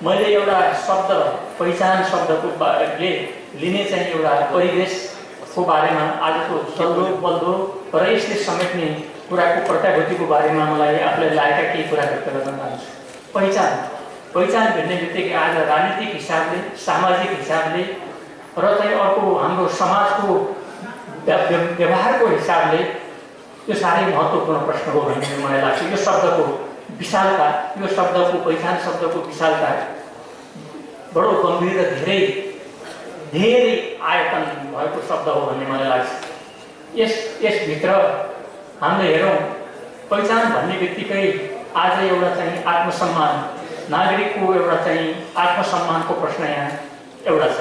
मैले एउटा शब्द पहिचान शब्दको लिने चाहिँ एउटा परिवेशको बारेमा आजको चल्दो बल्दो र यसले समेट्ने कुराको प्रत्याभूतिको बारेमा मलाई आफूलाई लागेका केही कुरा व्यक्त गर्न चाहन्छु। पहिचान भन्ने बित्तिकै आज राजनीतिक हिसाबले सामाजिक हिसाबले र चाहिँ अर्को हाम्रो समाजको व्यवहारको हिसाबले यो साह्रै महत्त्वपूर्ण प्रश्न हो भन्ने मलाई लाग्छ। यो शब्दको विशालता, यो शब्दको पहिचान शब्दको विशालता बडो गम्भीर र धेरै आयतन भएको शब्द हो भन्ने मलाई लाग्छ। यसभित्र हामीले हेरौँ, पहिचान भन्ने बित्तिकै आज एउटा चाहिँ आत्मसम्मान, नागरिकको एउटा चाहिँ आत्मसम्मानको प्रश्न यहाँ एउटा छ।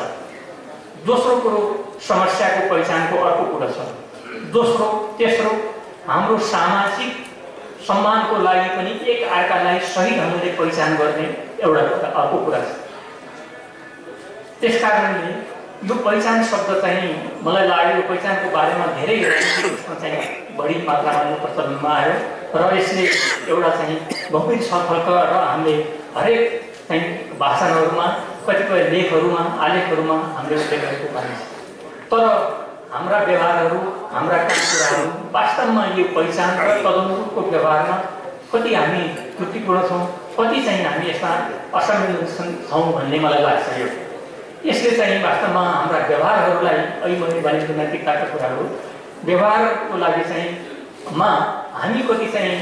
दोस्रो कुरो समस्याको पहिचानको अर्को कुरा छ। तेस्रो हाम्रो सामाजिक सम्मानको लागि पनि एक अर्कालाई सही ढङ्गले पहिचान गर्ने एउटा अर्को कुरा छ। त्यसकारणले यो पहिचान शब्द चाहिँ मलाई लाग्यो यो पहिचानको बारेमा धेरै चाहिँ बढी मात्रामा यो प्रचलनमा आयो र यसले एउटा चाहिँ गम्भीर छलफल र हामीले हरेक चाहिँ भाषणहरूमा कतिपय लेखहरूमा आलेखहरूमा हामीले गरेको पाइन्छ। तर हाम्रा व्यवहारहरू, हाम्रा कुराहरू वास्तवमा यो पहिचान र तदनुरूपको व्यवहारमा कति हामी त्रुटिपूर्ण छौँ, कति चाहिँ हामी यसमा असंवेदनशील छौँ भन्ने मलाई लाग्छ। यसले चाहिँ वास्तवमा हाम्रा व्यवहारहरूलाई अहिले मैले नैतिकताका कुराहरू व्यवहारको लागि चाहिँ हामी कति चाहिँ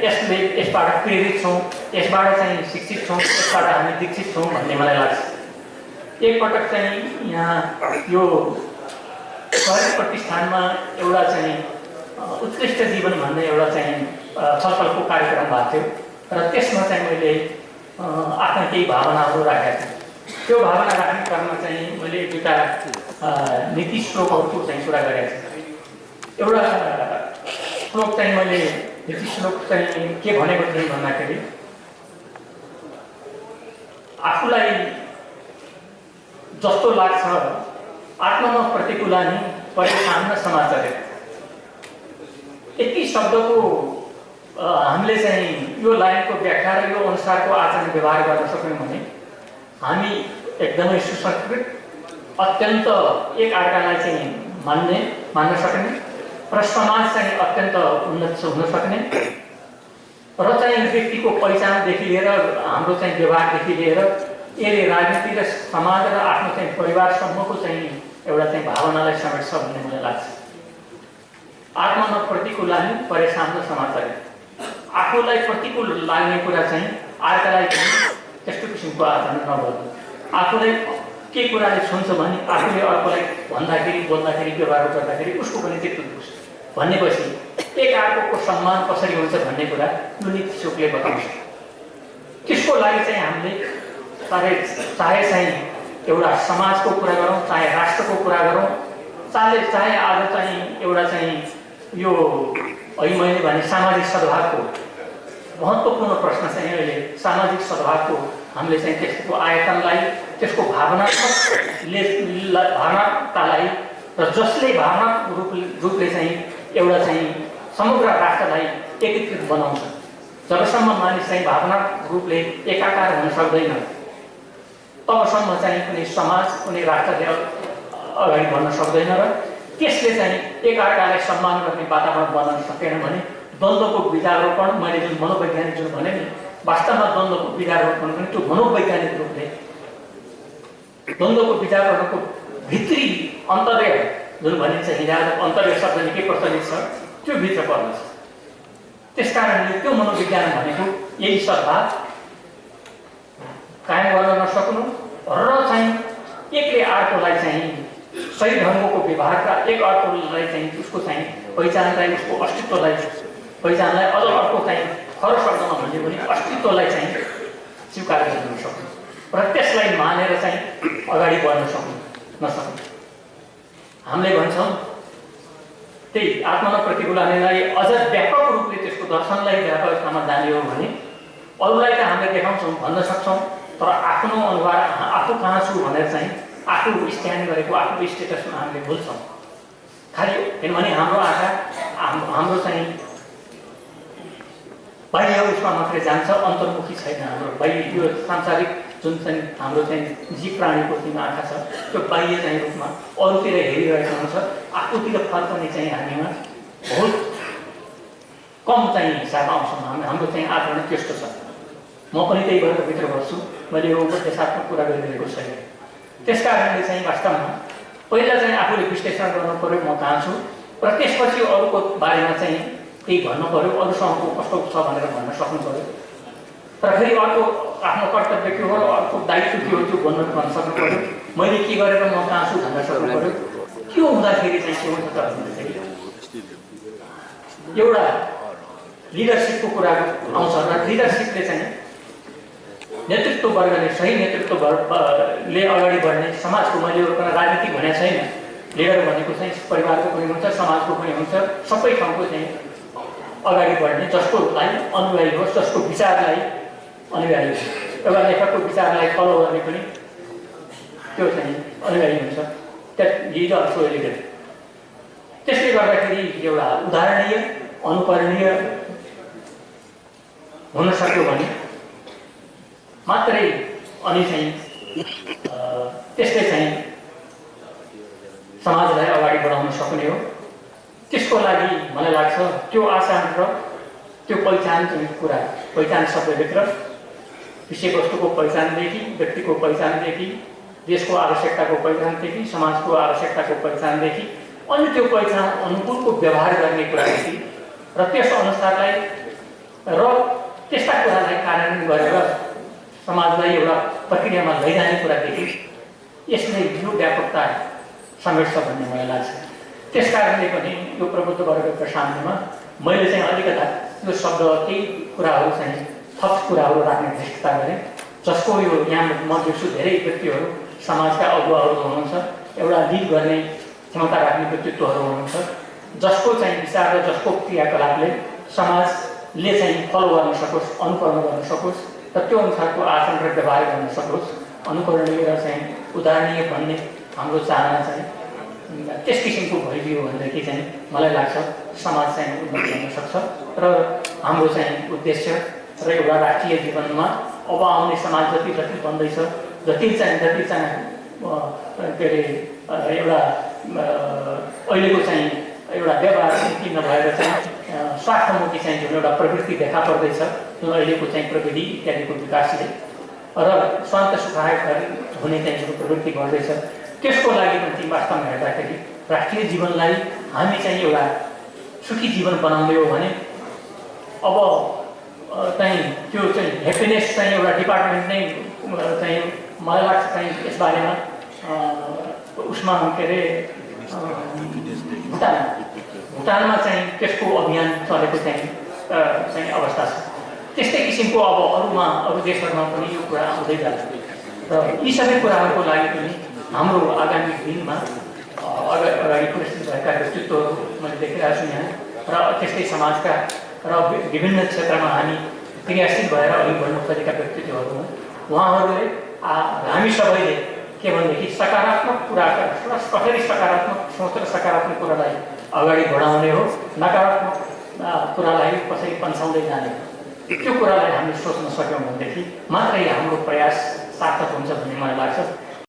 यसबाट प्रेरित छौँ, यसबाट चाहिँ शिक्षित छौँ, यसबाट हामी दीक्षित छौँ भन्ने मलाई लाग्छ। एकपटक चाहिँ यहाँ यो सहरी प्रतिष्ठानमा एउटा चाहिँ उत्कृष्ट जीवन भन्ने एउटा चाहिँ छलफलको कार्यक्रम भएको थियो र त्यसमा चाहिँ मैले आफ्ना केही भावनाहरू राखेका थिएँ। त्यो भावना राख्ने क्रममा चाहिँ मैले दुईवटा नीति श्लोकहरूको चाहिँ कुरा गरेको थिएँ। एउटा श्लोक चाहिँ मैले नीति श्लोक चाहिँ के भनेको थिएँ भन्दाखेरि, आफूलाई जस्तो लाग्छ आत्ममा प्रतिकूलानि परेशान न समाचार। यति शब्दको हामीले चाहिँ यो लाइनको व्याख्या र यो अनुसारको आचरण व्यवहार गर्न सक्यौँ भने हामी एकदमै सुसंस्कृत, अत्यन्त एक अर्कालाई चाहिँ मान्न सक्ने र समाज चाहिँ अत्यन्त उन्नत हुन सक्ने र चाहिँ व्यक्तिको पहिचानदेखि लिएर हाम्रो चाहिँ व्यवहारदेखि लिएर यसले राजनीति र समाज र आफ्नो चाहिँ परिवारसम्मको चाहिँ एउटा चाहिँ भावनालाई समेट्छ भन्ने मलाई लाग्छ। आत्ममा प्रतिकूल लाग्ने परेशान र समाचार। आफूलाई प्रतिकूल लाग्ने कुरा चाहिँ अर्कालाई त्यस्तो किसिमको आचरण नगर्नु। आफूलाई के कुराले छुन्छ भने आफूले अर्कोलाई बोल्दाखेरि व्यवहार गर्दाखेरि उसको पनि त्यस्तो दुख्छ भनेपछि एक अर्कोको सम्मान कसरी हुन्छ भन्ने कुरा यो नीति श्लोकले बताउँछ। त्यसको लागि चाहिँ हामीले चाहे चाहिँ एउटा समाजको कुरा गरौँ, चाहे राष्ट्रको कुरा गरौँ, चाहे आज चाहिँ एउटा चाहिँ यो अहिले मैले भने सामाजिक सद्भावको महत्त्वपूर्ण प्रश्न चाहिँ अहिले सामाजिक सद्भावको हामीले चाहिँ त्यसको आयतनलाई, त्यसको भावनातालाई र जसले भावनात्मक रूपले चाहिँ एउटा चाहिँ समग्र राष्ट्रलाई एकीकृत बनाउँछ। जबसम्म मानिस चाहिँ भावनात्मक रूपले एकाकार हुन सक्दैन तबसम्म चाहिँ कुनै समाज, कुनै राष्ट्रले अगाडि बढ्न सक्दैन र त्यसले चाहिँ एक अर्कालाई सम्मान गर्ने वातावरण बनाउन सकेन भने द्वन्द्वको बीजारोपण, मैले जुन मनोवैज्ञानिक जुन भने नि, वास्तवमा द्वन्द्वको बीजारोपण पनि त्यो मनोवैज्ञानिक रूपले द्वन्द्वको बीजारोपणको भित्री अन्तर्य जुन भनिन्छ, हिजो अन्तर्य शब्द निकै प्रचलित छ, त्यो भित्र पर्दछ। त्यसकारणले त्यो मनोविज्ञान भनेको यही सद्भाव कायम गर्न नसक्नु र चाहिँ एकले अर्कोलाई चाहिँ सही ढङ्गको व्यवहारका एक अर्कोलाई चाहिँ उसको चाहिँ पहिचानलाई, उसको अस्तित्वलाई, पहिचानलाई अझ अर्को चाहिँ खरो शब्दमा भन्यो भने अस्तित्वलाई चाहिँ स्वीकार गर्न सक्नु र त्यसलाई मानेर चाहिँ अगाडि बढ्न नसक्नु। हामीले भन्छौँ त्यही आत्ममा प्रतिकूलतालाई अझ व्यापक रूपले त्यसको दर्शनलाई व्यापकतामा जाने हो भने अरूलाई त हामीले देखाउँछौँ, भन्न सक्छौँ, तर आफ्नो अनुहार आफू कहाँ छु भनेर चाहिँ आफू स्ट्यान्ड गरेको आफ्नो स्टेटसमा हामीले भुल्छौँ। खालि किनभने हाम्रो आँखा हाम्रो चाहिँ बाह्य उसमा मात्रै जान्छ, अन्तर्मुखी छैन हाम्रो। बाह्य यो सांसारिक जुन चाहिँ हाम्रो चाहिँ जीव प्राणीको जुन आँखा छ त्यो बाह्य चाहिँ रूपमा अरूतिर हेरिरहेको हुन्छ, आफूतिर फर्कने चाहिँ हामीमा बहुत कम चाहिँ हिसाब आउँछौँ। हाम्रो चाहिँ आचरण त्यस्तो छ। म पनि त्यही भएर भित्र बस्छु, मैले यो उपदेशात्मक कुरा गरिरहेको छैन। त्यस कारणले चाहिँ वास्तवमा पहिला चाहिँ आफूले विश्लेषण गर्नु पऱ्यो म कहाँ छु, र त्यसपछि अरूको बारेमा चाहिँ केही भन्नु पऱ्यो, अरूसँगको कस्तो छ भनेर भन्न सक्नु पऱ्यो। र फेरि अर्को आफ्नो कर्तव्य के हो, अर्को दायित्व के हो त्यो भन्न सक्नु पऱ्यो। मैले के गरेर म कहाँ छु भन्न सक्नु पऱ्यो। त्यो हुँदाखेरि चाहिँ के हुन्छ त भन्दाखेरि एउटा लिडरसिपको कुरा आउँछ, र लिडरसिपले चाहिँ नेतृत्व वर्गले सही नेतृत्वले अगाडि बढ्ने समाजको, मैले एउटा राजनीतिक भनेको छैन, लिडर भनेको चाहिँ परिवारको पनि हुन्छ, समाजको पनि हुन्छ, सबै ठाउँको चाहिँ अगाडि बढ्ने, जसको अनुयायी होस्, जसको विचारलाई अनुयायी होस्। एउटा लेखकको विचारलाई फलो गर्ने पनि त्यो चाहिँ अनुयायी हुन्छ। हिज अल्सो ए लिडर। त्यसले गर्दाखेरि एउटा उदाहरणीय अनुकरणीय हुन सक्यो भने मात्रै अनि चाहिँ त्यसले चाहिँ समाजलाई अगाडि बढाउन सक्ने हो। त्यसको लागि मलाई लाग्छ त्यो आसान र त्यो पहिचान चाहिँ कुरा, पहिचान शब्दभित्र विषयवस्तुको पहिचानदेखि, व्यक्तिको पहिचानदेखि, देशको आवश्यकताको पहिचानदेखि, समाजको आवश्यकताको पहिचानदेखि, अनि त्यो पहिचान अनुकूलको व्यवहार गर्ने कुरादेखि र त्यस अनुसारलाई र त्यस्ता कुरालाई कार्यान्वयन गरेर समाजलाई एउटा प्रक्रियामा लैजाने कुरादेखि यसले यो व्यापकता समेट्छ भन्ने मलाई लाग्छ। त्यस कारणले पनि यो प्रबुद्ध वर्गको सामनेमा मैले चाहिँ अलिकता यो शब्द केही कुराहरू चाहिँ थप कुराहरू राख्ने धृष्टता गरेँ, जसको यो यहाँ म देख्छु धेरै व्यक्तिहरू समाजका अगुवाहरू हुनुहुन्छ, एउटा लिड गर्ने क्षमता राख्ने व्यक्तित्वहरू हुनुहुन्छ, जसको चाहिँ विचार र जसको क्रियाकलापले समाजले चाहिँ फलो गर्न सकोस्, अनुकरण गर्न सकोस् र त्यो अनुसारको आचरण र व्यवहार गर्न सकोस्। अनुकरणीय र चाहिँ उदाहरणीय भन्ने हाम्रो चाहना चाहिँ त्यस किसिमको भइदियो भनेदेखि चाहिँ मलाई लाग्छ समाज चाहिँ उन्नति हुन सक्छ र हाम्रो चाहिँ उद्देश्य र एउटा राष्ट्रिय जीवनमा अब आउने समाज जति बन्दैछ, जति चाहिँ के अरे एउटा अहिलेको चाहिँ एउटा व्यवहार नीति नभएर चाहिँ स्वार्थमुखी चाहिँ जुन एउटा प्रवृत्ति देखा पर्दैछ, जुन अहिलेको चाहिँ प्रविधि इत्यादिको विकासले र स्वान्त सुखाय हुने चाहिँ जुन प्रवृत्ति बढ्दैछ, त्यसको लागि पनि वास्तवमा हेर्दाखेरि राष्ट्रिय जीवनलाई हामी चाहिँ एउटा सुखी जीवन बनाउने हो भने अब चाहिँ त्यो चाहिँ ह्याप्पिनेस चाहिँ एउटा डिपार्टमेन्ट नै चाहिँ मलाई लाग्छ चाहिँ यसबारेमा उसमा के अरे भुटानमा चाहिँ त्यसको अभियान चलेको चाहिँ अवस्था छ। त्यस्तै किसिमको अब अरू देशहरूमा पनि यो कुरा आउँदै जान्छ र यी सबै कुराहरूको लागि पनि हाम्रो आगामी दिनमा अगाडि पुरस्कृत भएका व्यक्तित्वहरू मैले देखिरहेको छु यहाँ, र त्यस्तै समाजका र विभिन्न क्षेत्रमा हामी क्रियाशील भएर अघि बढ्न खोजेका व्यक्तित्वहरू हुन्। उहाँहरूले हामी सबैले के भनेदेखि सकारात्मक कुराका कसरी सकारात्मक सोच र सकारात्मक कुरालाई अगाडि बढाउने हो, नकारात्मक कुरालाई कसरी पन्छाउँदै जाने हो, त्यो कुरालाई हामीले सोच्न सक्यौँ भनेदेखि मात्रै हाम्रो प्रयास सार्थक हुन्छ भन्ने मलाई लाग्छ।